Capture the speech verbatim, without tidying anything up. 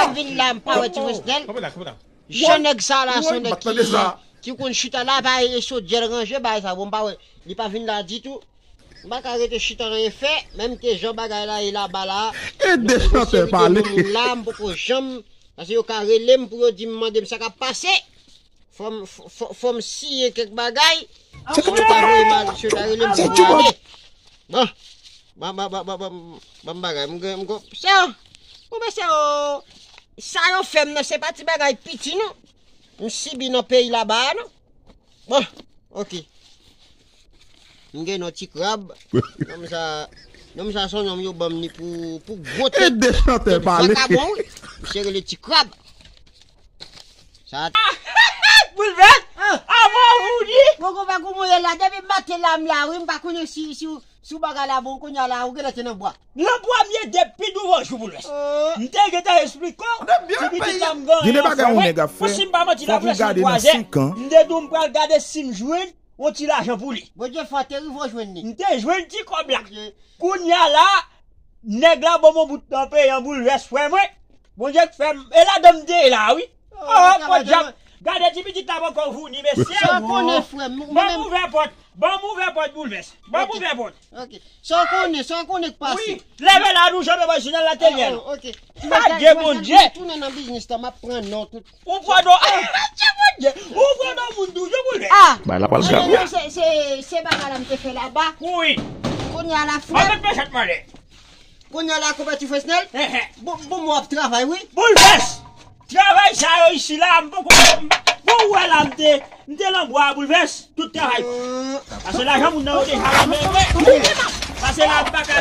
M vin la, m pa wè ti Fresnel. Kanpe la, kanpe la. Jan nèg sa la, se yon nèg ki, ki konn chita la, pa e chodyè l ranje, bagay sa, bon, m pa wè. Li pa vin la ditou. M pa ka rete chita anyen fè, menm ke jan bagay la ye laba la. Ede chantè pale. Moun la, m poko janm, paske yo ka rele m pou yo di m, mande m sa k ap pase. Fò m, fò, fò, fò m siyen kèk bagay. Si yo ta voye m al, si yo ta rele m pou m ale. Bon. Ban, ban, ban, ban, ban, ban m bagay. M gen, m gen, se yo. Bon, men se yo. Sa yo fè m nan, se pa ti bagay piti, non. M sibi nan peyi laba a, non. Bon, ok. M gen yon ti krab. Nonm sa, nonm sa se yon nonm yo ban m li pou, pou gwo tèt. Ede chantè pale. Vakabon, wi. Misye rele ti krab. Sa. Boulvès! Avan ou di! Mwen konn pa kouman w ye la. Depi maten la, m la, wi, m pa konnen si, si, si w bagay la bon, kounye a la, ou genlè te nan bwa. Nan bwa m ye depi douvan jou Boulvès. M te gentan esplike w, ti pitit la m genyen an fè mwen. Bon, si m pa manti la, Boulvès, m kwaze, m te di w m pral gade si m jwenn yon ti lajan pou li. Bondye fè w te rive w jwenn li. M te jwenn ti kòb la. Kounye a la, nèg la ban m yon bout nan peyi an Boulvès, frè mwen. Bondye k fè m, e ladan m te ye la, wi. Oh, podyab. Gade ti pitit la poko vini, mesye. Sa w konnen, frè m. Ban m ouvè pòt. Ban m ouvè pòt Boulvès. Ban m ouvè pòt. Ok. Sa w konnen, sa w konnen k pase. Wi. Leve la, nou janbe bò jinal la te ye la. Oh, ok. Adye Bondye. Tounen nan biznis la, m ap pran non tout. Ou pran non. Adye Bondye. Ou pran non moun toujou Boulvès. Ah. Bay la pral grav. Se, se, se bagay la m te fè laba. Wi. Kounye a la frè. Mwen met mechat mande. Kounye a la, konpè ti Fresnel. Bon, bon, mwen ap travay, wi. Boulvès! Travay sa yo isi la, m poko, bon, ou wè la, m te, m te nan bwa a Boulvès, tout travay. Pase lajan moun nan yo deja renmen vre. Pase la, m pa ka